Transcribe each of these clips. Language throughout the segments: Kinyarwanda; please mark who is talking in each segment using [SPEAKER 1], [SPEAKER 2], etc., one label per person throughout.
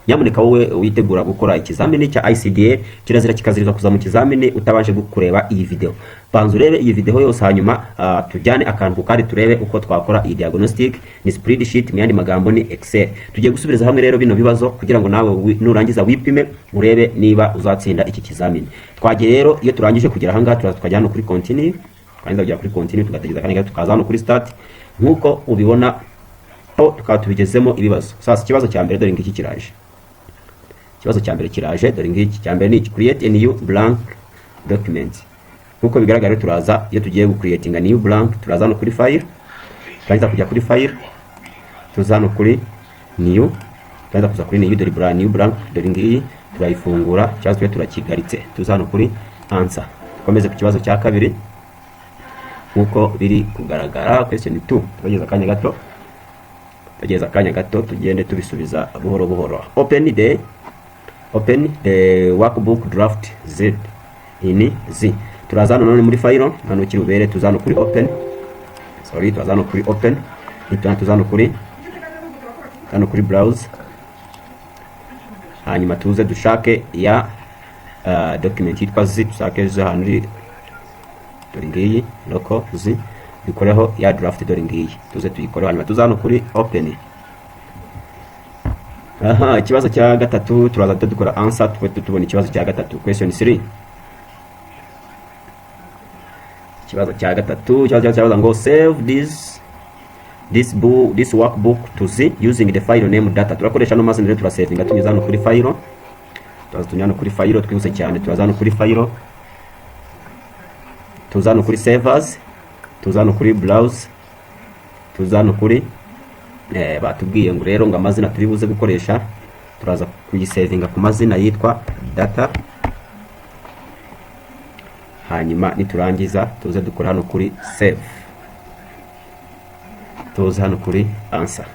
[SPEAKER 1] Nyamuneka wowe witegura gukora ikizamini cya ICDL, kirazira kikaziriza kuza mu kizamini utabanje kureba iyi video. Banza urebe iyi video yose, hanyuma tujyane akantu ku kandi, turebe uko twakora iyi diagnostic. Ni spreadsheet, mu yandi magambo ni Excel. Tugiye gusubiriza hamwe rero bino bibazo kugira ngo nawe nurangiza wipime urebe niba uzatsinda iki kizamini. Twagiye rero. Iyo turangije kugera ahangaha, turaza tukajya hano kuri continue. Twarangiza kugera kuri continue, tugategereza akanya gato, tukaza hano kuri start nk'uko ubibona, aho tukaba tubigezemo ibibazo. Sasa ikibazo cya mbere dore ngiki kiraje. Ikibazo cya mbere kiraje, dore ngiki. Cya mbere ni iki: create a new blank document. Nk'uko bigaragara rero, turaza, iyo tugiye gucreatinga new blank, turaza hano kuri file. Turangiza kujya kuri file, tuza hano kuri new. Turangiza kuza kuri new, dore brand new blank, dore ngiyi, turayifungura. Ikibazo tube turakigaritse, tuza hano kuri answer. Dukomeze ku kibazo cya kabiri nk'uko biri kugaragara, question 2. Tugeze akanya gato, tugeze akanya gato, tugende tubisubiza buhoro buhoro. Open the workbook draft z in z. Turaza hano none muri file, hano kiri ubere, tuza hano kuri open, sorry, turaza hano kuri open, nituna tuza hano kuri browse, hanyuma tuze dushake ya document yitwa z, dushake z ahantu iri, dore ngiyi, local z, dukoreho ya draft, dore ngiyi, tuze tuyikoreho, hanyuma tuza hano kuri open. Aha, ikibazo cya gatatu, turaza dukora answer, twe tubona ikibazo cya gatatu, question 3. Ikibazo cya gatatu, ikibazo cyabaza ngo save this book, this workbook to z using the file name data. Turakoresha no mazina rero, turasavinga tunyuze hano kuri file. Turaza tunyuze hano kuri file, twihuse cyane. Turaza hano kuri file, tuza hano kuri save as, tuza hano kuri browse, tuza hano kuri batubwiye ngo rero ngo amazina turi buze gukoresha, turaza kuyisavinga ku mazina yitwa data. Hanyuma niturangiza tuze dukora hano kuri save, tuze hano kuri answer.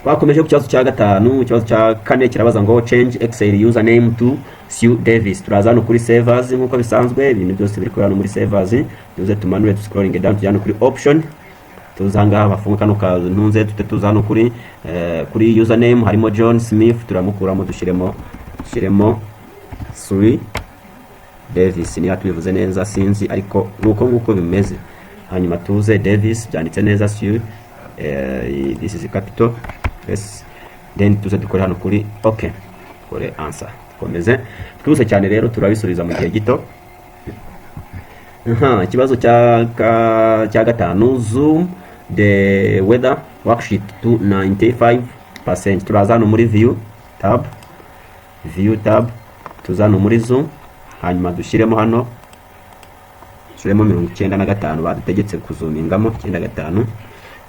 [SPEAKER 1] Twakomeje ku kibazo cya gatanu. Ikibazo cya kane kirabaza ngo change Excel username to Sue Davis. Turaza hano kuri save as nk'uko bisanzwe, ibintu byose biri kubera hano muri save as. Tuze tumanure, scrolling down, tujya hano kuri option, tuza ahangaha bafunga kano kantunze, tute tuza hano kuri username, harimo John Smith, turamukuramo, dushyiremo Sue Davis. Niba tubivuze neza sinzi, ariko nuko nguko bimeze. Hanyuma tuze Davis, byanditse neza, Sue, this is capital yes. Then tuze dukore hano kuri okay, dukore answer, dukomeze twihuse cyane rero, turabisubiza mu gihe gito. Aha, ikibazo cya gatanu, zoom the weather worksheet to 95%. Turaza hano muri view tab, view tab, tuza hano muri zoom, hanyuma dushyiremo hano, dushyiremo 95, badutegetse kuzoomingamo 95.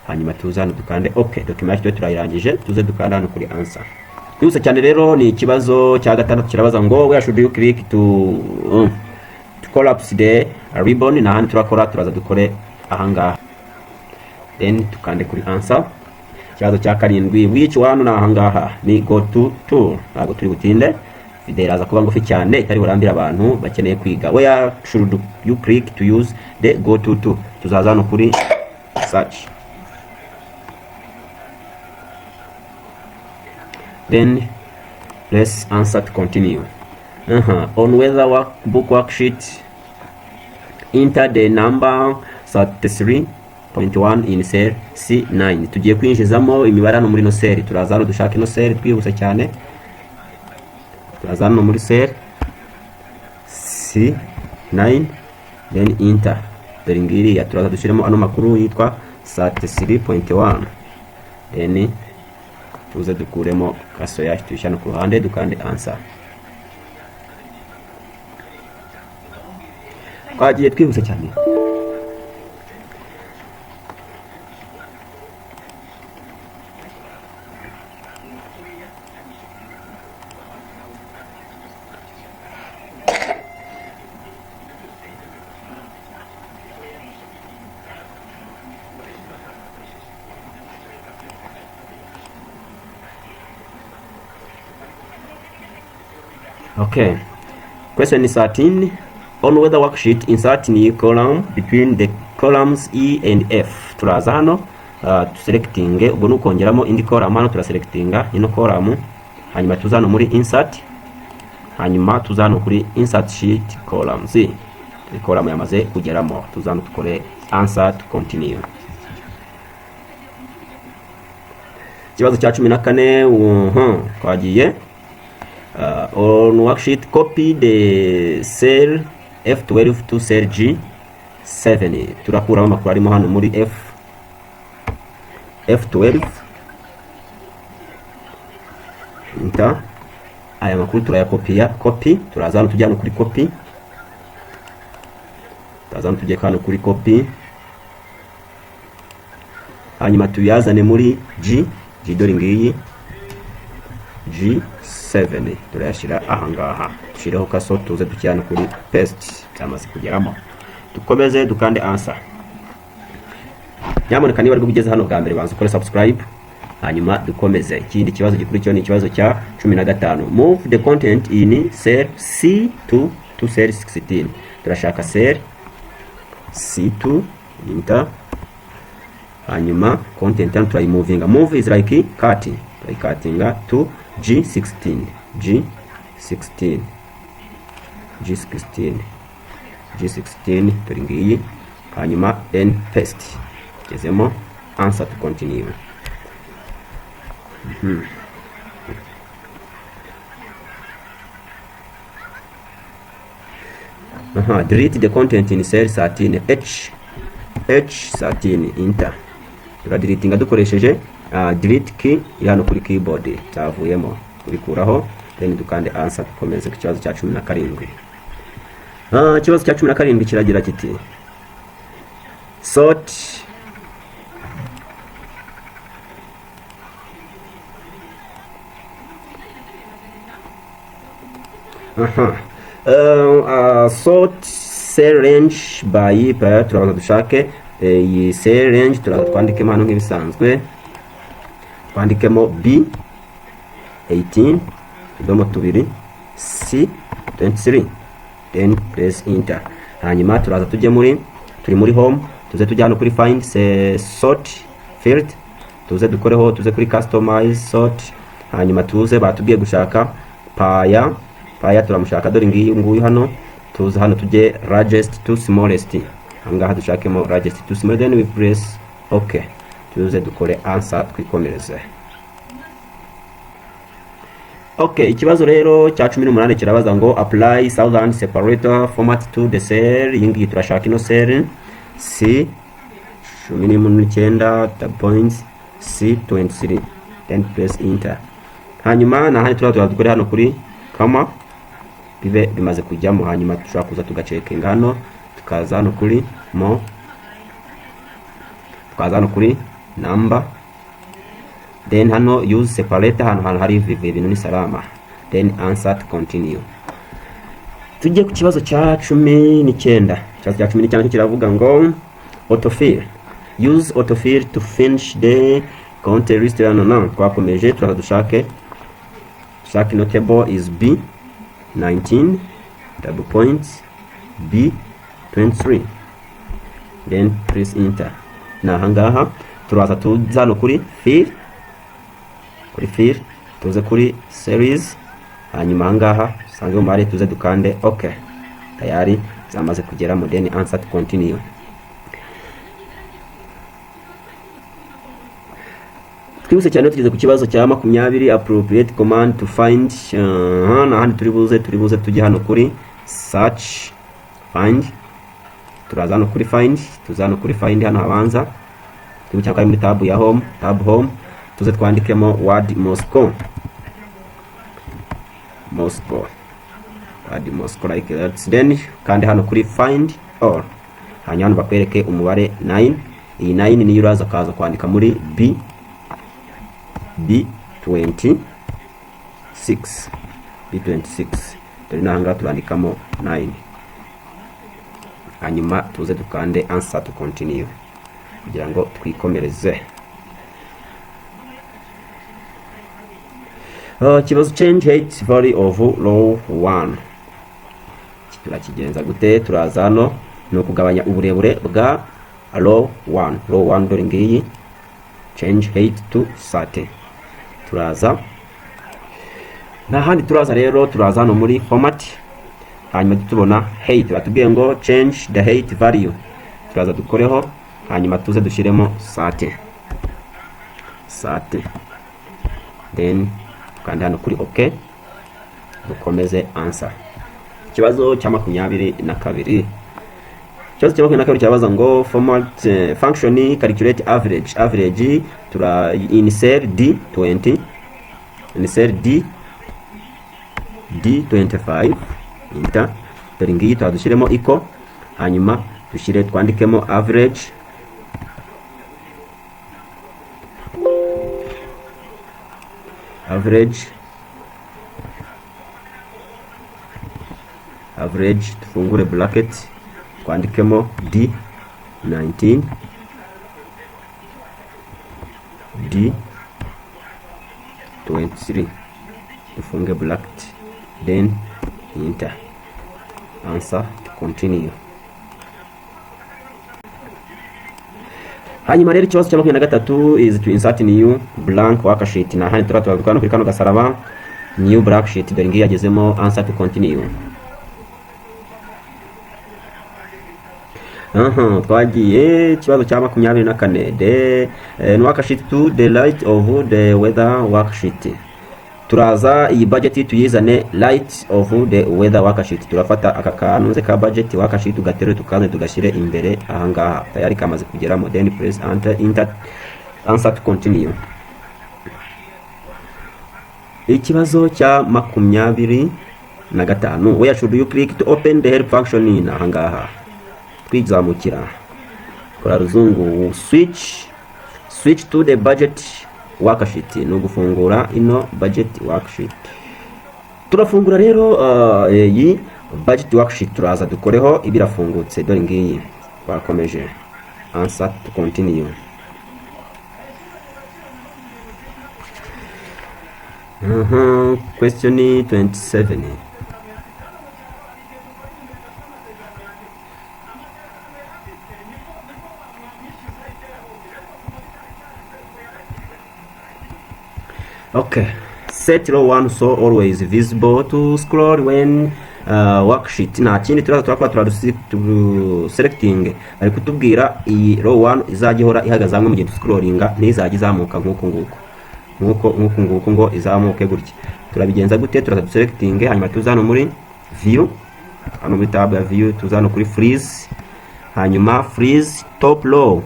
[SPEAKER 1] Hanyuma tuze hano dukande ok. Document yacu turayirangije, tuze dukanda hano kuri answer. Twihuse cyane rero, ni ikibazo cya gatandatu, kirabaza ngo where should you click to collapse the ribbon? Na hano turakora, turaza dukore ahangaha, then tukande kuri answer. Ikibazo cya karindwi, which one? Ni ahangaha, ni go to tool. Ntabwo turi butinde, video iraza kuba ngufi cyane, itari burambire abantu bakeneye kwiga. Where should you click to use the go to tool? Tuzaza hano kuri search, then press answer to continue. On weather workbook worksheet, enter the number 33.1 in cell C9. Tugiye kwinjizamo imibare hano muri ino cell. Turaza hano dushaka ino cell, twihuse cyane. Turaza hano muri cell C9, then enter, dore ngiriya. Turaza dushyiremo ano makuru yitwa 33.1, then tuze dukuremo cursor yacu, tuyishyira no ku ruhande, dukande answer. Twagiye twihuse cyane. Okay. Question 13. On weather worksheet, insert new column between the columns E and F. Turaza hano tuselectinge, ubwo ni ukongeramo indi column. Hano turaselectinga ino column, hanyuma tuza hano muri insert, hanyuma tuza hano kuri insert sheet columns. Iyi column yamaze kugeramo, tuza hano dukore answer to continue. Ikibazo cya 14, twagiye on worksheet, copy the cell F12 to cell G7. Turakuramo amakuru arimo hano muri F12, enter. Aya makuru turayakopiya, copy. Turaza hano tujya hano kuri copy, turaza hano tujye hano kuri copy, hanyuma tuyazane muri G. Dore ngiyi G7, turayashyira ahangaha, dushyireho cursor, tuze dushyira hano kuri paste. Byamaze kugeramo, dukomeze dukande answer. Nyamuneka niba aribwo ugeze hano bwa mbere, banza ukore subscribe, hanyuma dukomeze. Ikindi kibazo gikurikiyeho ni ikibazo cya 15: move the content in cell C2 to cell 16. Turashaka cell C2, enter. Hanyuma content hano turayimovinga, move is like cut, turayikatinga to G16, G16, G16, G16, dore ngiyi. Hanyuma then paste, gezemo, answer to continue. Aha, delete the content in cell 13, H, H13, enter. Turadeletinga dukoresheje delete key iri hano kuri keyboard, cyavuyemo kubikuraho, then dukande answer, dukomeze ku kibazo cya 17. Ikibazo cya 17 kiragira kiti: sort aha sort cell range by pair. Turabanza dushake iyi cell range, turaza twandikemo hano nk'ibisanzwe, twandikemo B 18 utudomo tubiri C 23, then press enter. Hanyuma turaza tujye muri, turi muri home, tuze tujye hano kuri find sort field, tuze dukoreho, tuze kuri customize sort, hanyuma tuze batubwiye gushaka pair. Pair turamushaka, dore ngiyi nguyu hano. Tuze hano tujye largest to smallest, ahangaha dushakemo largest to smallest, then we press ok, tuze dukore answer, twikomereze. Okay, ikibazo rero cya 18 kirabaza ngo apply thousand separator format to the cell. Iyi ngiyi turashaka ino cell C 19 the points C 23, then press enter. Hanyuma na hano turaza dukore hano kuri comma, bibe bimaze kujyamo. Hanyuma dushobora kuza tugacekinga hano, tukaza hano kuri more, tukaza hano kuri number, then hano use separator, hano hantu hari ibintu ni salama, then answer to continue. Tujye ku kibazo cya 19. Ikibazo cya 19 cyo kiravuga ngo autofill, use autofill to finish the count list. Hano no twakomeje, turaza dushake ino table is B 19 double points B 23, then press enter. Ni ahangaha turaza tuza hano kuri fill, kuri fill tuze kuri series, hanyuma ahangaha dusange umubare, tuze dukande ok, tayari zamaze kugeramo, then answer to continue. Twihuse cyane, tugeze ku kibazo cya 20: appropriate command to find. N'ahandi turi buze tujye hano kuri search, find. Turaza hano kuri find, tuza hano kuri find hano habanza, twibuke ko ari muri tab ya home, tab home, tuze twandikemo word Moscow, Moscow, word Moscow like that, then kandi hano kuri find all, hanyuma hano bakwereke umubare 9. Iyi 9 niyo uraza kaza kwandika muri B 26, B26. Dore n'ahangaha turandikamo 9, hanyuma tuze dukande answer to continue kugira ngo twikomereze. Ikibazo change height value of row 1. Turakigenza gute? Turaza hano, ni ukugabanya uburebure bwa Row 1, row 1 dore ngiyi, change height to 30. Turaza nta handi turaza rero, turaza hano muri format, hanyuma tubona height, batubwiye ngo change the height value. Turaza dukoreho, hanyuma tuze dushyiremo 30, 30, then tukanda hano kuri ok, dukomeze answer. Ikibazo cya 22, ikibazo cya 22 cyabaza ngo format function calculate average. Average tura in cell D20, in cell D D25, enter. Dore ngiyi, turadushyiremo iko, hanyuma dushyire twandikemo average, average, average, tufungure bracket, twandikemo D19, D23, dufunge bracket, then enter, answer to continue. Hanyuma rero ikibazo cya 23 is to insert new blank worksheet. Na hano tuba no kuri kano gasaraba, new blank sheet, dore ngiyi yagezemo, answer to continue. Aha twagiye ikibazo cya 24, the worksheet to the right of the weather worksheet. Turaza iyi budget tuyizane right of the weather worksheet. Turafata aka kantu nze ka budget worksheet, tugaterure, tukaze tugashyire imbere ahangaha, tayari kamaze kugeramo, then press enter, enter, answer to continue. Ikibazo cya 25, where should you click to open the help function? In ahangaha twizamukira kora ruzungu, switch to the budget worksheet, ni ugufungura ino budget worksheet. Turafungura rero iyi budget worksheet, turaza dukoreho, ibirafungutse, dore ngiyi, twakomeje, answer to continue. Question 27. Okay, set row 1 so always visible to scroll when worksheet. Nta kindi turaza turakora, tura selecting, bari kutubwira iyi row 1 izajya ihora ihagaze hamwe mu gihe scrollinga, ntizajya izamuka nk'uku nguku, nk'uko nk'uku nguku ngo izamuke gutya. Turabigenza gute? Turaza selecting, hanyuma tuza hano muri view, hano muri tab ya view, tuza hano kuri freeze, hanyuma freeze top row.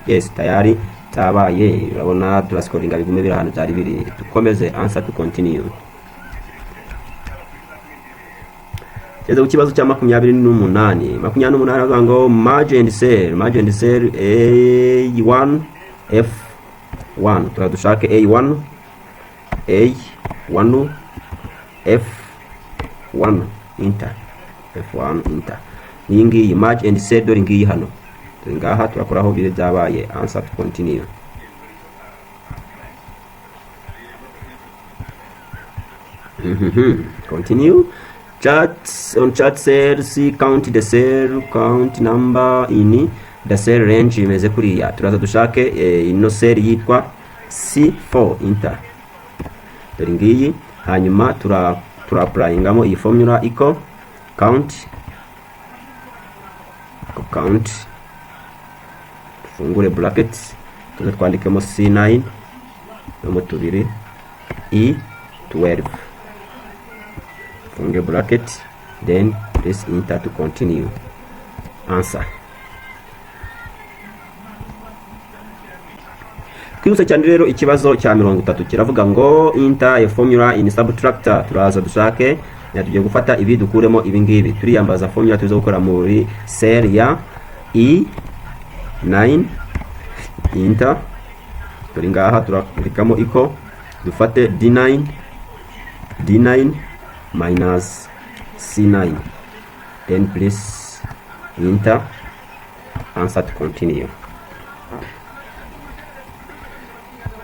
[SPEAKER 1] Yes, tayari cyabaye, urabona turascrollinga bigume biri ahantu byari biri. Dukomeze, answer to continue. Tugeze ku kibazo cya 28. 28 avuga ngo merge and cell, merge and cell A1 F1. Turadushake A1, A1 F1, enter, F1, enter. Iyi ngiyi merge and cell, dore ngiyi hano, dore ngaha, turakoraho bire byabaye, answer to continue. Continue. Chart on chart cell C, count the cell count number in the cell range imeze kuriya. Turaza dushake ino cell yitwa C4, enter, dore ngiyi, hanyuma tura applyingamo iyi formula equal count, count, tufungure bracket, tuze twandikemo C9 no tubiri E12, funge bracket, then press enter to continue, answer. Twihuse cyane rero, ikibazo cya 30 kiravuga ngo enter a formula in subtractor. Turaza dushake, tugiye gufata ibi dukuremo ibi ngibi, turiyambaza formula tuza gukora muri cell ya E9, enter, turi ngaha, turaklikamo iko, dufate D9, D9 minus C9, then please enter, answer to continue.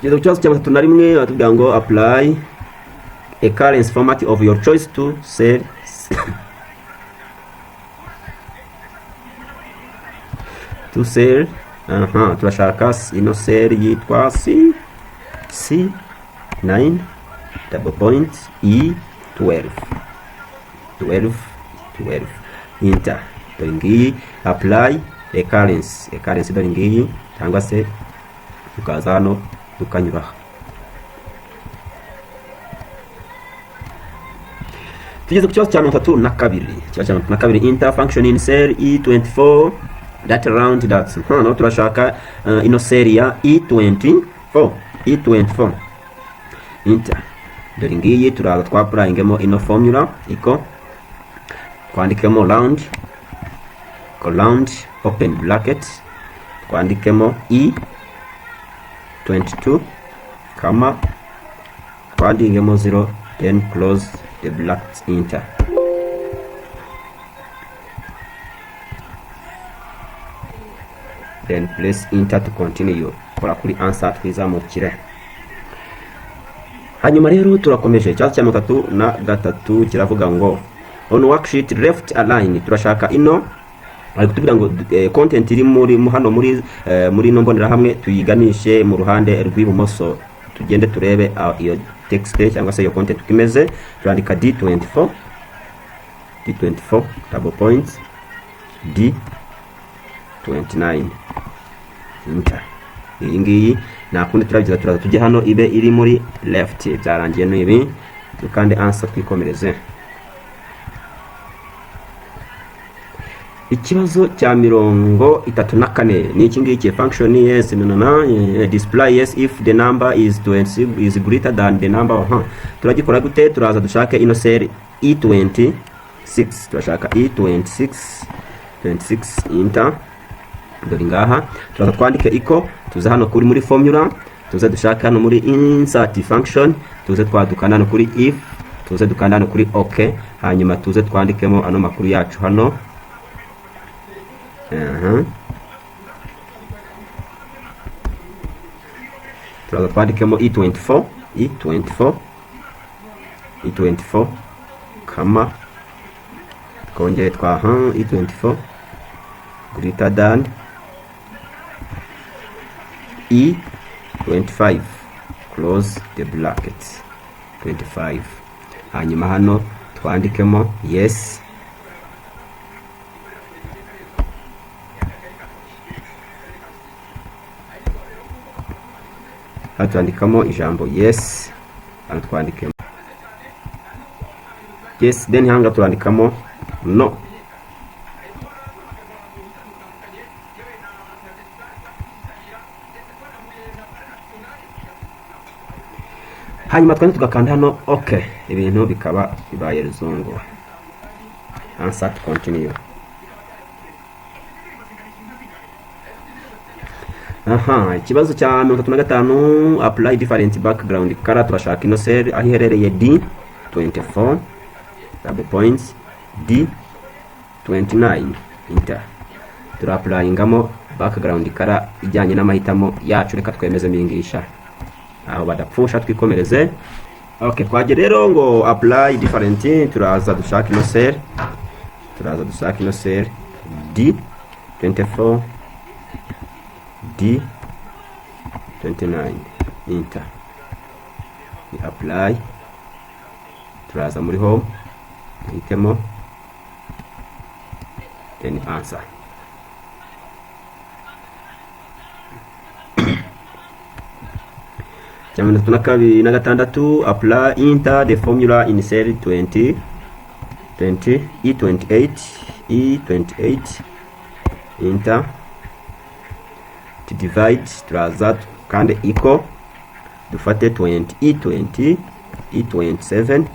[SPEAKER 1] Tugeze ku kibazo cya 31, batubwira ngo apply a currency format of your choice to cell Aha turashaka ino cell yitwa C C9 double point E 12 12 12, enter. Dore ngiyi, apply recurrence, recurrence dore ngiyi, cyangwa se tukaza hano tukanyura aha. Tugeze ku kibazo cya 32. Ikibazo cya 32: enter function in cell E24 that round that. Hano turashaka ino cell ya E24, E24, enter. Dore ngiyi, turaza twapplyingemo ino formula, iko twandikemo round, round open bracket, twandikemo E22 comma, twandikemo 0, then close the bracket, enter. Then press enter to continue. Kora kuri answer twizamukire. Hanyuma rero turakomeje. Ikibazo cya 33 kiravuga ngo on worksheet left align. Turashaka ino, bari kutubwira ngo content iri muri hano muri ino mbonerahamwe tuyiganishe mu ruhande rw'ibumoso. Tugende turebe iyo text cyangwa se iyo content uko imeze. Turandika D24, D24 double points D29, enter. Iyi ngiyi nta kundi turabigiza, turaza tujye hano ibe iri muri left. Byarangiye n'ibi, dukande answer twikomereze. Ikibazo cya 34 ni iki ngiki: function yes, no, no, no, display yes if the number is 20 is greater than the number. Turagikora gute? Turaza dushake ino cell E26. Turashaka E26, 26, enter. Dore ngaha, turaza twandike iko, tuze hano kuri muri formula, tuze dushake hano muri insert function, tuze twadukanda hano kuri if, tuze dukanda hano kuri ok, hanyuma tuze twandikemo ano makuru yacu hano. Aha. Turaza twandikemo E24, E24, E24 comma, twongere twaha E24 greater than E25, close the bracket, 25. Hanyuma hano twandikemo yes. Hano twandikamo ijambo yes, hano twandikemo yes, then hanga turandikamo no. Hanyuma twende tugakanda hano ok, ibintu bikaba bibaye ruzungu. Answer to continue. Aha, ikibazo cya 35: apply different background color. Turashaka ino cell aho iherereye, D 24 double points D 29, enter. Turapplyingamo background color ijyanye n'amahitamo yacu. Reka twemeze mingisha aho badapfusha, twikomereze. Okay, twagiye rero ngo apply different. Turaza dushaka ino cell, turaza dushaka ino cell D 24 D 29, enter. Ni apply, turaza muri home duhitemo, then answer. Cya 32, apply, enter the formula in cell 20 20 E28, E28, enter, to divide. Turaza kandi equal, dufate 20 E20 E27,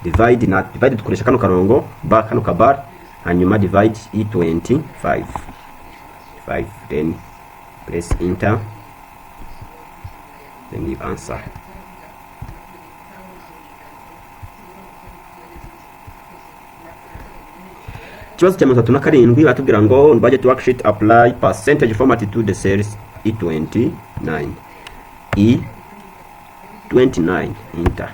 [SPEAKER 1] divide na divide, dukoresha kano karongo ba kano kabar, hanyuma divide E25 5, then press enter, then give answer. Ikibazo cya 37 batubwira ngo budget worksheet apply percentage format to the cells E29, E29, enter.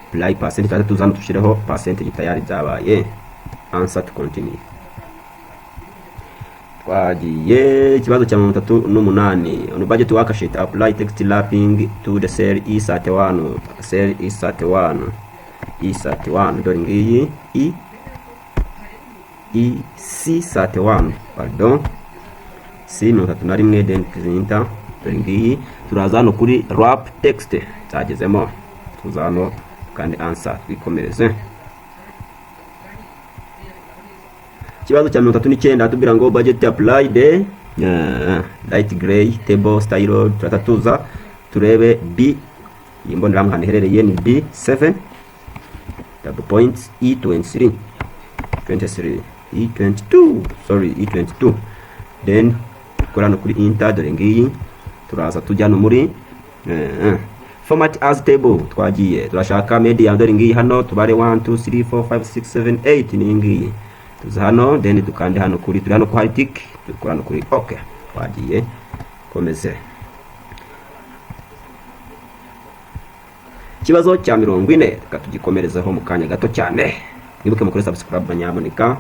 [SPEAKER 1] Apply percentage, tuzana tushireho percentage, tayari byabaye. Answer to continue. Twagiye ikibazo cya 38. On budget worksheet, apply text wrapping to the cell E31, cell E31, E31. Dore ngiyi E E C31, pardon, C 31, then enter. Dore ngiyi, turaza hano kuri wrap text, zagezemo, tuza hano kandi answer, twikomereze. Ikibazo cya 39 tubwira ngo budget apply the light gray table style. Turata tuza turebe B, iyi mbonerahamwe ahantu iherereye ni B7 double point E23, 23, E22, sorry, E22. Then dukora hano kuri enter. Dore ngiyi, turaza tujya no muri format as table. Twagiye, turashaka median. Dore ngiyi hano, tubare 1 2 3 4 5 6 7 8, ni ngiyi. Tuza hano, then dukande hano kuri, turi hano ku hari tick, dukora hano kuri ok. Twagiye, komeze. Ikibazo cya 40, reka tugikomerezeho mu kanya gato cyane. Mwibuke mukore subscribe nyamuneka,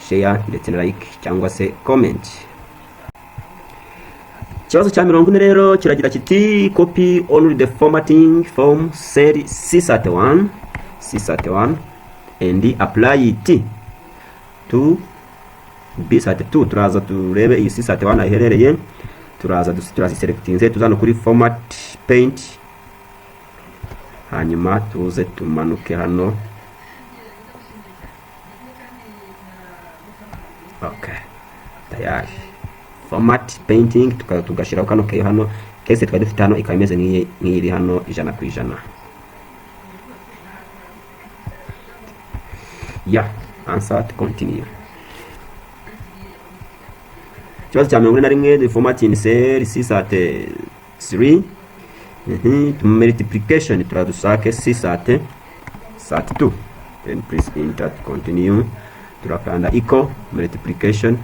[SPEAKER 1] share ndetse na like cyangwa se comment. Ikibazo cya 40 rero kiragira kiti: copy only the formatting from cell C31, C31 and apply it to B32. Turaza turebe iyi C31 aho iherereye. Turaza turaziselectinze, tuza hano kuri format paint, hanyuma tuze tumanuke hano. Okay, tayari format painting, tugashyiraho kano keyo hano. Text twari dufite hano ikaba imeze nk'iri hano 100%. Ya, answer to continue. Ikibazo cya 41, the format in cell C33, multiplication. Turadushake C 32, then press enter to continue. Turakanda equal multiplication,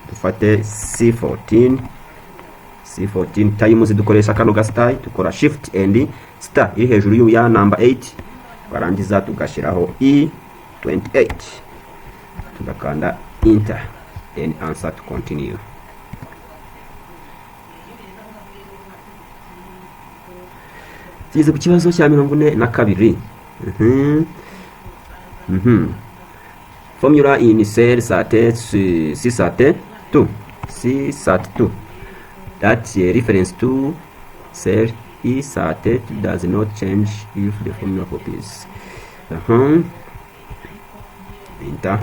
[SPEAKER 1] dufate C14, C14 times, dukoresha kano ga star, dukora shift and star iri hejuru ya number 8, twarangiza tugashyiraho E28, tugakanda enter, then answer to continue. Tugeze ku kibazo cya 42. Formula in cell C 32, C 32 that reference to cell E 32 does not change if the formula copies. Enter.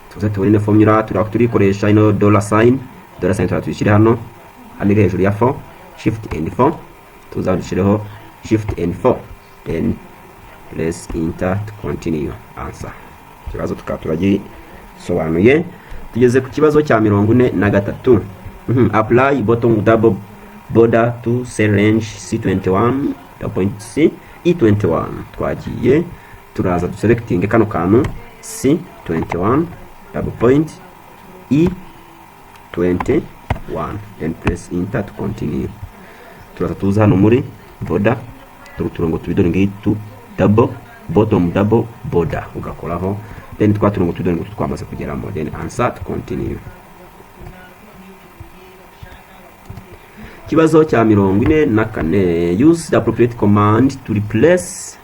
[SPEAKER 1] Tuze tubone ino formula, turikoresha ino dollar sign. Dollar sign turatuyishyire hano, hano iri hejuru ya 4, shift and 4. Tuza dushyireho shift and 4, then press enter to continue, answer. Ikibazo tukaba turagisobanuye. Tugeze ku kibazo cya 43. Apply bottom double border to cell range C21 point C E21. Twagiye, turaza duselecting kano kantu, C21 double point E21, then press enter to continue. Turaza tuza hano muri border, turi uturongo tubiri, dore ngiyi tu double bottom double border, ugakoraho, then twa turongo tubiri, dore ngutu twamaze kugeramo, then answer to continue. Ikibazo cya 44, use the appropriate command to replace.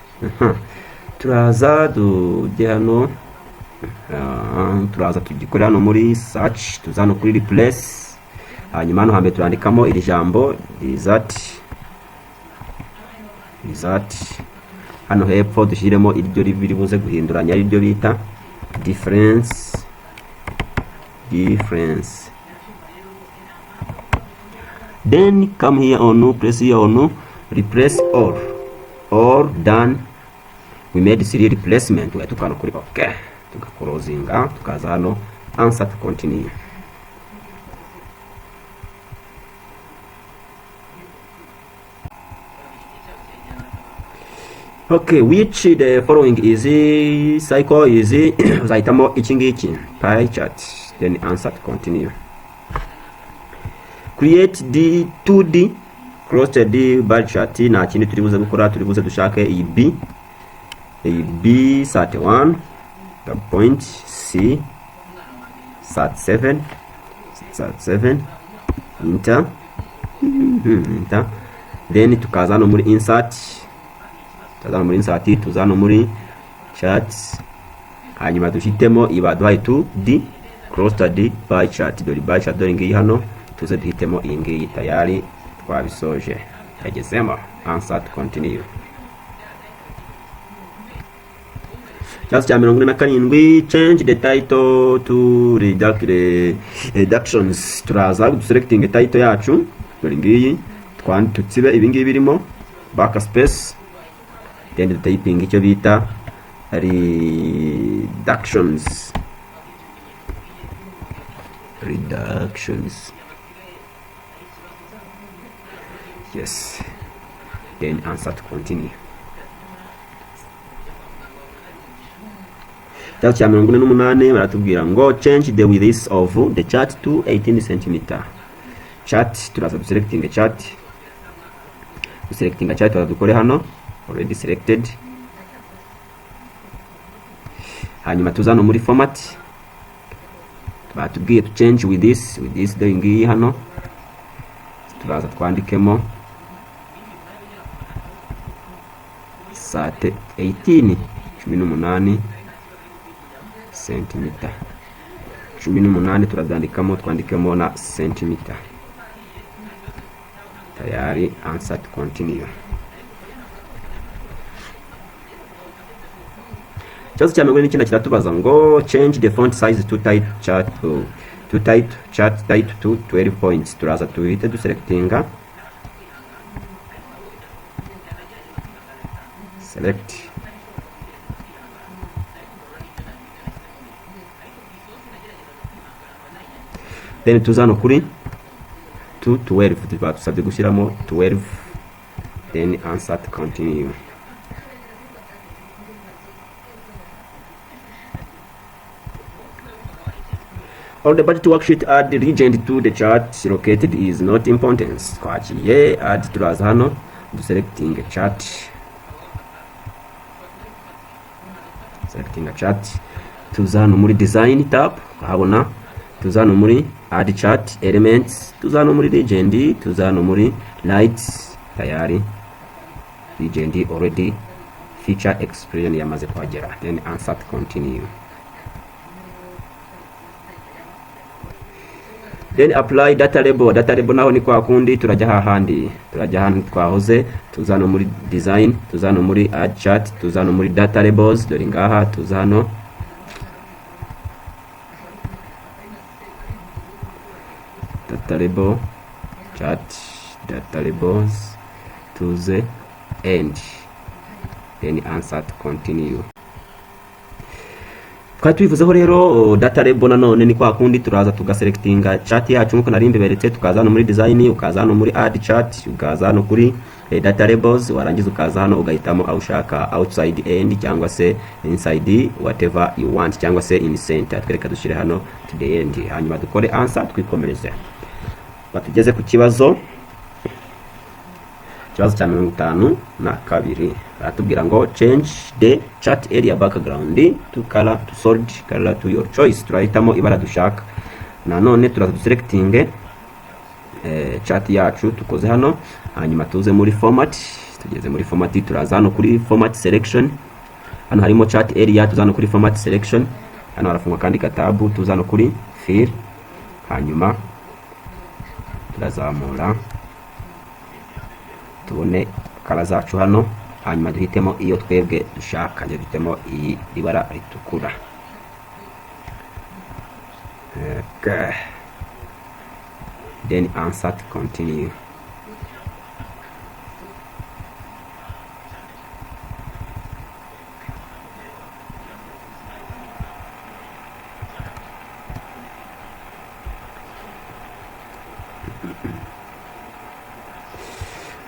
[SPEAKER 1] Turaza tujye hano, turaza tugikore hano muri search, tuza hano kuri replace, hanyuma hano hambere turandikamo iri jambo result, result. Hano hepfo dushyiremo iryo riri buze guhinduranya, ariryo bita difference, difference. Then come here on, press here on replace all, all done. We made three replacement. Tugahita tukanda kuri ok, tugaclosinga, tukaza hano, answer to continue. Okay, which the following is cycle is? Uzahitamo iki ngiki, pie chart, then answer to continue. Create the 2D crossed bar chart. Nta kindi turi buze gukora, turi buze dushake iyi B, iyi B 31 the point C 37. 37, enter, enter. Then tukaza hano muri insert, tuza hano muri insert, tuza hano muri charts, hanyuma duhitemo ibaduhaye 2D clustered bar chart. Dore bar chart, dore ngiyi hano, tuze duhitemo iyi ngiyi. Tayari twabisoje, yagezemo. Answer to continue. Ikibazo cya 47: change the title to reductions. Turaza duselecting title yacu, dore ngiyi, tutsibe ibi ngibi birimo backspace, then dutyping icyo bita reductions, reductions, yes, then answer to continue. Ikibazo cya 48 baratubwira ngo change the width of the chart to 18 cm. Chart, turaza duselecting chart, duselecting chart, turaza dukore hano already selected, hanyuma tuza hano muri format, batubwiye to change with this, dore ngiyi hano, turaza twandikemo sate 18, 18 centimeter, 18 turabyandikamo, twandikemo na centimeter. Tayari, answer to continue. Ikibazo cya 49 kiratubaza ngo change the font size to type chart to type chart type to 12 points. Turaza tuhite duselectinga select, then tuza hano kuri to 12, badusabye gushyiramo 12, then answer to continue. On the budget worksheet, add the legend to the chart located is not importance. Twagiye add, turaza hano duselecting chart, selecting a chart, tuza hano muri design tab ukahabona, tuza hano muri add chart elements, tuza hano muri legend, tuza hano muri lights. Tayari legend already feature expression yamaze kuhagera, then answer to continue. Then apply data label. Data label naho ni kwa kundi, turajya hahandi, turajya hano twahoze, tuza hano muri design, tuza hano muri add chart, tuza hano muri data labels, dore ngaha, tuza hano data label chart, data labels, tuze end, then answer to continue. Twari tubivuzeho rero, data label nanone ni kwa kundi, turaza tugaselectinga chart yacu nkuko nari mbiberetse, tukaza hano muri design, ukaza hano muri add chart, ukaza hano kuri data labels, warangiza ukaza hano ugahitamo aho ushaka, outside end cyangwa se inside, whatever you want, cyangwa se in center. Twereka dushyire hano to the end, hanyuma dukore answer, twikomereze. Batugeze ku kibazo cya 52, baratubwira ngo change the chart area background to color, to solid color to your choice. Turahitamo ibara dushaka. Nanone turaza duselecting chart yacu tukoze hano, hanyuma tuze muri format. Tugeze muri format, turaza hano kuri format selection, hano harimo chart area, tuza hano kuri format selection, hano harafunga kandi katabu, tuza hano kuri fill, hanyuma turazamura tubone color zacu hano, hanyuma duhitemo iyo twebwe dushaka. Njye duhitemo iyi ibara ritukura. Okay. Then answer to continue.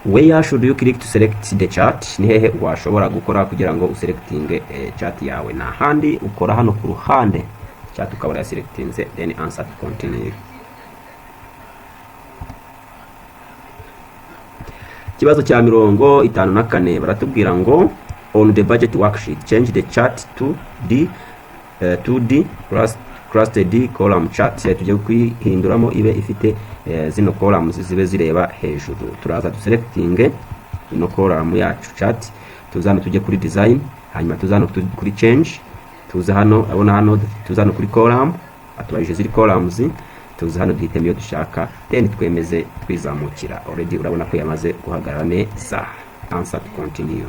[SPEAKER 1] Where should you click to select the chart? Ni hehe washobora gukora kugira ngo uselectinge chart yawe? Na handi ukora hano ku ruhande, chart ukaba yaselectinze, then answer to continue. Ikibazo cya 54 baratubwira ngo on the budget worksheet, change the chart to d 2D plus Clustered column chart. Tugiye kuyihinduramo ibe ifite zino columns zibe zireba hejuru. Turaza duselectinge ino column yacu chart, tuza hano tujye kuri design, hanyuma tuza hano kuri change, tuza hano, abona hano, tuza hano kuri column, atubajije ziri columns, tuza hano duhitemo iyo dushaka, then twemeze twizamukira. Already urabona ko yamaze guhagarara neza. Answer to continue.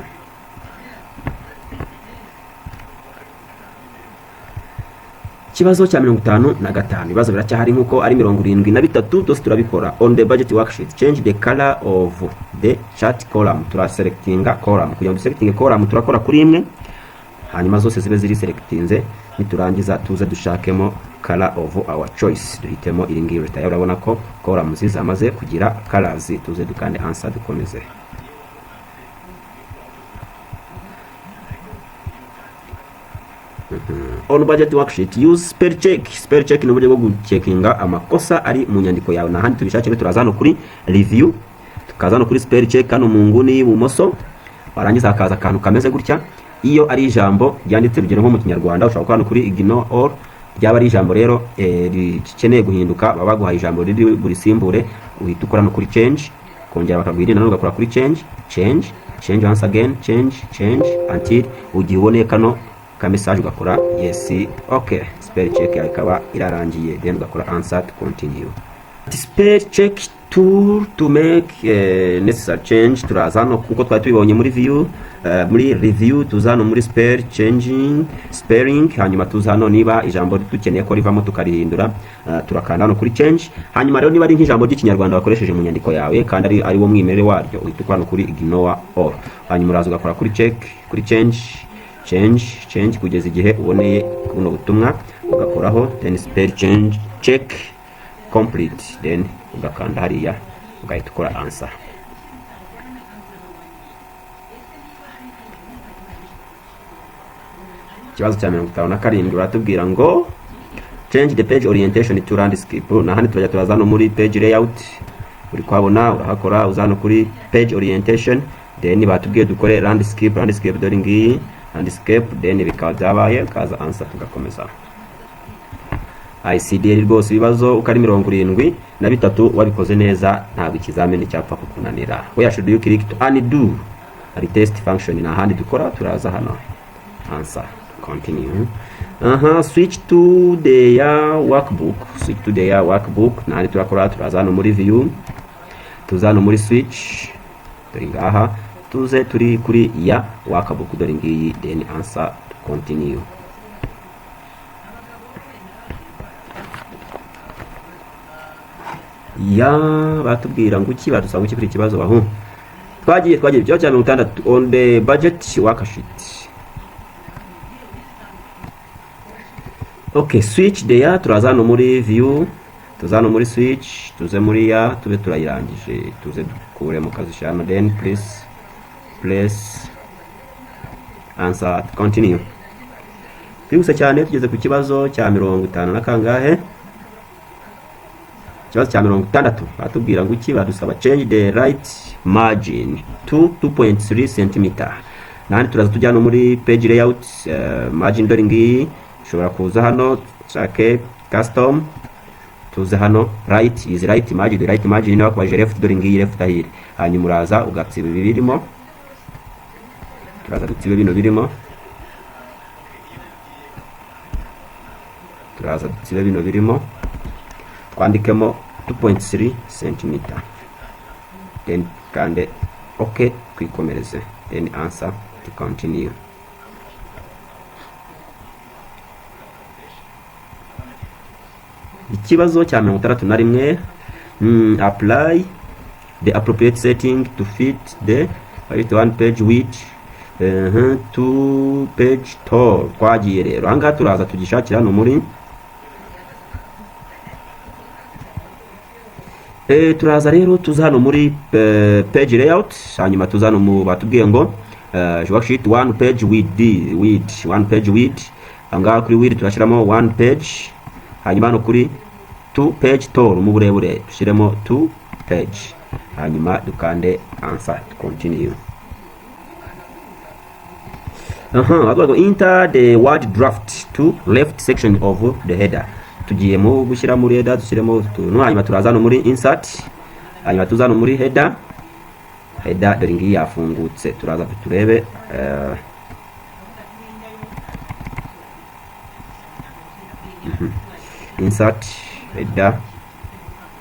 [SPEAKER 1] Ikibazo cya 55. Ibibazo biracyahari nk'uko ari 73, byose turabikora. On the budget worksheet, change the color of the chart column. Turaselectinga column. Kugira ngo duselectinge column, turakora kuri imwe, hanyuma zose zibe ziri selectinze. Niturangiza tuze dushakemo color of our choice, duhitemo iri ngiri. Tayari urabona ko columns zamaze kugira colors. Tuze dukande answer, dukomeze. On budget worksheet, use spell check. Spell check ni uburyo bwo gucheckinga amakosa ari mu nyandiko yawe. Nahandi tubishakire, turaza hano kuri review, tukaza hano kuri spell check hano mu nguni y'ibumoso, warangiza hakaza akantu kameze gutya. Iyo ari ijambo ryanditse, urugero nko mu Kinyarwanda, ushobora gukora hano kuri ignore all. Ryaba ari ijambo rero rikeneye guhinduka, baba baguhaye ijambo riri burisimbure, uhita ukora hano kuri change, kongera bakaguha irindi, nanone ugakora kuri change, change, change, once again change, change, until ugiye uboneye kano ka message, ugakora yes, okay, spell check yawe ikaba irarangiye, then ugakora answer to continue. Spell check tool to make necessary change. Turaza hano kuko twari tubibonye muri view, muri review, tuza hano muri spell changing, spelling, hanyuma tuza hano niba ijambo dukeneye ko rivamo tukarihindura, turakanda hano kuri change. Hanyuma rero niba ari nk'ijambo ry'Ikinyarwanda wakoresheje mu nyandiko yawe kandi ari wo mwimerere waryo, uhita ukora hano kuri ignore all, hanyuma uraza ugakora kuri check, kuri change, change, change, kugeza igihe uboneye buno butumwa, ugakoraho, then spell change check complete, then ugakanda hariya ugahita ukora answer. Ikibazo cya 57 baratubwira ngo change the page orientation to landscape. Nahandi turajya, turaza hano muri page layout, uri kuhabona, urahakora, uza hano kuri page orientation, then batubwiye dukore landscape. Landscape dore ngiyi landscape, then bikaba byabaye, ukaza answer, tugakomeza. ICDL rwose ibibazo uko ari 73 wabikoze neza, ntabwo ikizamini cyapfa kukunanira. Where should you click to undo retest function? Ni ahandi dukora, turaza hano, answer, continue. Aha, switch to the workbook, switch to the workbook. Nahandi turakora, turaza hano muri view, tuza hano muri switch, dore ngaha, tuze turi kuri ya workbook, dore ngiyi, then answer to continue. Ya batubwira ngo iki? Badusaba ngo iki kuri ikibazo bahu? Twagiye ikibazo cya 60. On the budget worksheet, okay, switch there. Turaza hano muri view, tuza hano muri switch, tuze muri ya, tube turayirangije, tuze dukure mu kazi shano, then please press answer to continue. Twihuse cyane, tugeze ku kibazo cya 50 na kangahe? Ikibazo cya 60 batubwira ngo iki? Badusaba change the right margin to 2.3 cm. Nahandi turaza tujya no muri page layout, margin dore ngiyi. Ushobora kuza hano dushake custom, tuze hano right is right margin, the right margin. Niba bakubajije left, dore ngiyi left ahiri. Hanyuma uraza ugatsiba ibi birimo, turaza dutsibe bino birimo, turaza dutsibe bino birimo, twandikemo 2.3 cm, then kande ok, twikomereze, then answer to continue. Ikibazo cya 61, apply the appropriate setting to fit the right one page width, two page tall. Twagiye rero ahangaha, turaza tugishakira hano muri turaza rero tuza hano muri page layout, hanyuma tuza hano mu batubwiye ngo worksheet one page width, width one page width. Ahangaha kuri width turashyiramo one page, hanyuma hano kuri two page tall, mu burebure dushyiremo two page, hanyuma dukande answer to continue. Aha, bavuga ngo enter the word draft to left section of the header. Tugiye mu gushyira muri header, dushyiremo utuntu, hanyuma turaza hano muri insert, hanyuma tuza hano muri header. Header dore ngiyi yafungutse. Turaza turebe insert, header,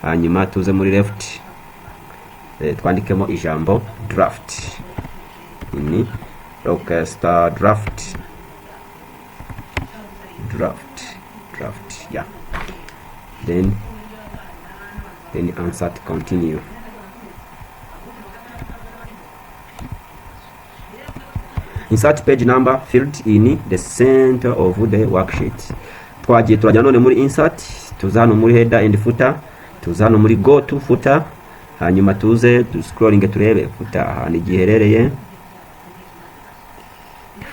[SPEAKER 1] hanyuma tuze muri left, twandikemo ijambo draft, ni rockstar draft, draft, draft, yeah. Then answer to continue. Insert page number field in the center of the worksheet. Twagiye, turajya none muri insert, tuza hano muri header and footer, tuza hano muri go to footer, hanyuma tuze du scrolling turebe footer ahantu igiherereye.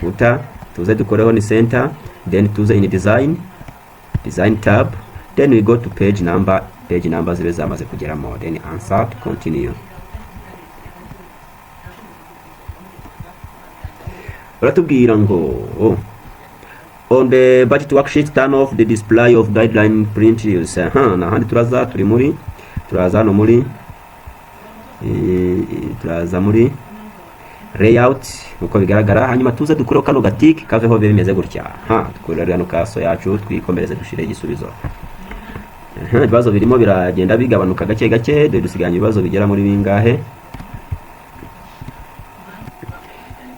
[SPEAKER 1] Footer tuze dukoreho ni center, then tuze in design, design tab, then we go to page number. Page number zibe zamaze kugeramo, then answer to continue. Baratubwira ngo, oh, on the budget worksheet, turn off the display of guideline print use. Aha nahandi turaza, turi muri, turaza hano muri turaza muri layout nkuko bigaragara, hanyuma tuze dukureho kano gatiki kaveho, bibe bimeze gutya. Ha dukurira hano kaso yacu, twikomereze dushire igisubizo. Aha, ibibazo birimo biragenda bigabanuka gake gake. Dore dusigaranye ibibazo bigera muri bingahe.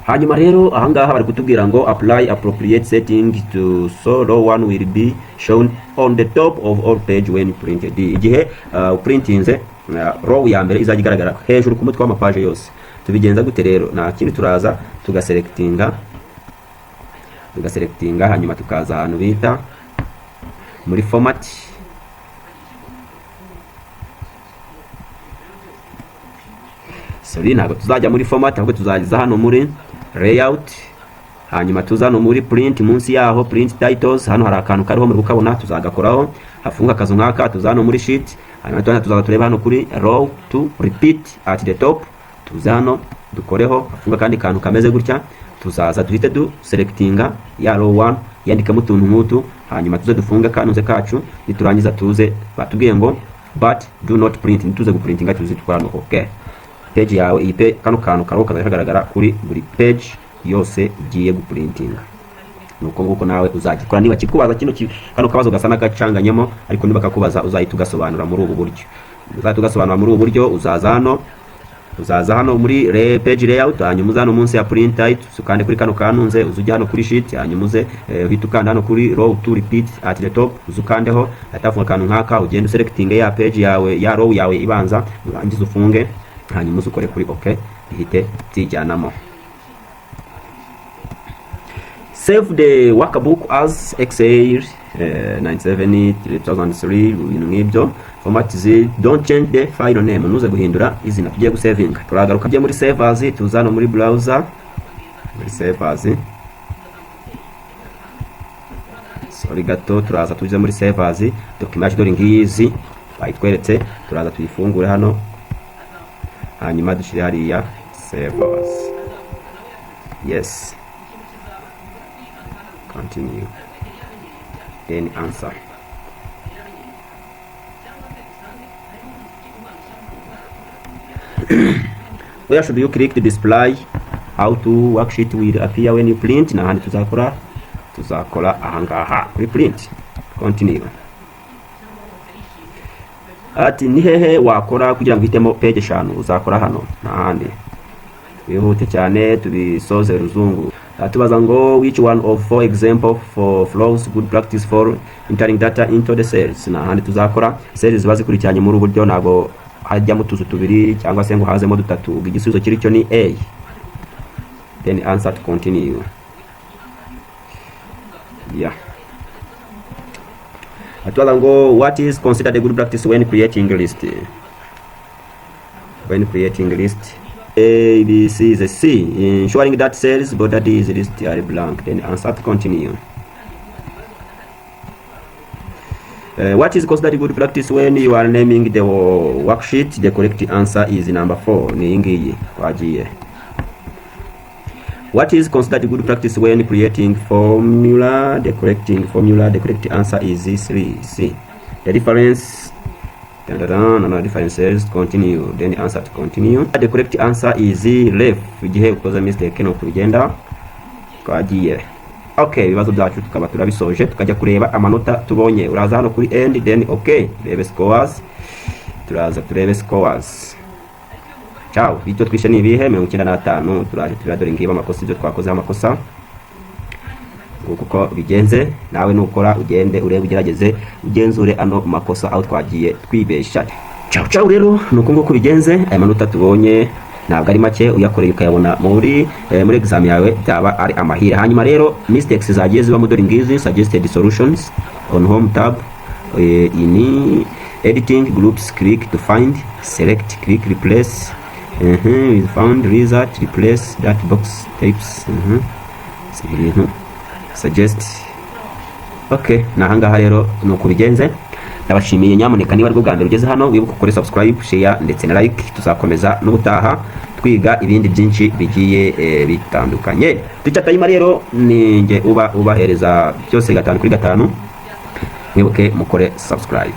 [SPEAKER 1] Hanyuma rero ahangaha bari kutubwira ngo apply appropriate setting to so row one will be shown on the top of all page when printed. Igihe printinze, row ya mbere izajya igaragara hejuru ku mutwe w'amapaje yose. Tubigenza gute rero? Nta kindi, turaza tugaselectinga, tugaselectinga, hanyuma tukaza ahantu bita muri format. Sorry, ntabwo tuzajya muri format, ahubwo tuzageza hano muri layout, hanyuma tuza hano muri print, munsi yaho print titles. Hano hari akantu kariho muri kukabona, tuzagakoraho hafunga akazu nk'aka. Tuza hano muri sheet, hanyuma tuzaza tureba hano kuri row to repeat at the top. Tuza hano dukoreho, hafunga akandi kantu kameze gutya. Tuzaza duhite du selectinga ya row 1 yandikamo utuntu nk'utu, hanyuma tuze dufunge kanuze kacu. Niturangiza tuze, batubwiye ngo but do not print, ntituze guprintinga, tuze dukora no okay. Page yawe iyi pe kano kantu kariho kazajya kagaragara kuri buri page yose ugiye guprintinga. Nuko nguko nawe uzagikora. Niba kikubaza kino kano kabazo gasa n'agacanganyemo, ariko niba kakubaza uzahita ugasobanura muri ubu buryo, uzahita ugasobanura muri ubu buryo. Uzaza hano, uzaza hano muri page layout, hanyuma uza hano munsi ya print title, ukande kuri kano kanunze, uza ujya hano kuri sheet, hanyuma uze uhite ukanda hano kuri row to repeat at the top, uza ukandeho, ahita hafunga akantu nk'aka. Ugenda uselecting ya page yawe, ya row yawe ibanza, urangize ufunge, hanyuma uze ukore kuri okay, ihite byijyanamo. Save the workbook as Excel 97 2003, ibintu nk'ibyo format zi. Don't change the file name, ntuze guhindura izina. Tugiye gusavinga, turagaruka tujye muri save as, tuza hano muri browser, muri save as. Sorry gato, turaza tujye muri save as document. Dore ngiyi bayitweretse, turaza tuyifungure hano, hanyuma dushyire hariya save as. Yes, continue, then answer. Where should you click to display how to worksheet will appear when you print? N'ahandi tuzakora, tuzakora ahangaha kuri print. Continue. Ati ni hehe wakora kugira ngo uhitemo page eshanu? Uzakora hano, n'ahandi. Twihute cyane tubisoze ruzungu. Tubaza ngo which one of four example for flows good practice for entering data into the cells? N'ahandi tuzakora cells ziba zikurikiranye muri ubu buryo, ntabwo hajyamo utuzu tubiri cyangwa se ngo hazemo dutatu. Ubwo igisubizo kiri cyo ni A, then answer to continue. Yeah, atubaza ngo what is considered a good practice when creating list? When creating list, A, B, C is a C, ensuring that cells bordered is list are blank, then answer to continue. What is considered good practice when you are naming the worksheet? The correct answer is number 4. Ni iyi ngiyi twagiye. What is considered good practice when creating formula? The correcting formula, the correct answer is 3 C. The difference, dun, dun, dun, no, no, differences, continue, then answer to continue. The correct answer is left. Igihe ukoze mistake no kubigenda twagiye. Okay, ibibazo byacu tukaba turabisoje, tukajya kureba amanota tubonye. Uraza hano kuri end, then okay, turebe scores. Turaza turebe scores. Ciao, ibyo twishe ni ibihe? 95. Turaje tureba, dore ngiba amakosa, ibyo twakozeho amakosa. Nguko uko bigenze. Nawe nukora ugende urebe, ugerageze ugenzure ano makosa aho twagiye twibesha. Ciao ciao. Rero ni uko nguko bigenze. Aya manota tubonye ntabwo ari make, uyakoreye ukayabona muri exam yawe byaba ari amahire. Hanyuma rero mistakes zagiye zibamo dore ngizi: suggested solutions on home tab, in editing groups, click to find, select, click, replace, with found result, replace that box types, ibintu suggest. Okay, ni ahangaha rero ni uko bigenze. Ndabashimiye. Nyamuneka niba aribwo bwa mbere ugeze hano, wibuke ukore subscribe, share ndetse na like. Tuzakomeza n'ubutaha twiga ibindi byinshi bigiye bitandukanye. Teacher Tayima rero ni nge uba ubahereza byose gatanu kuri gatanu. Mwibuke mukore subscribe.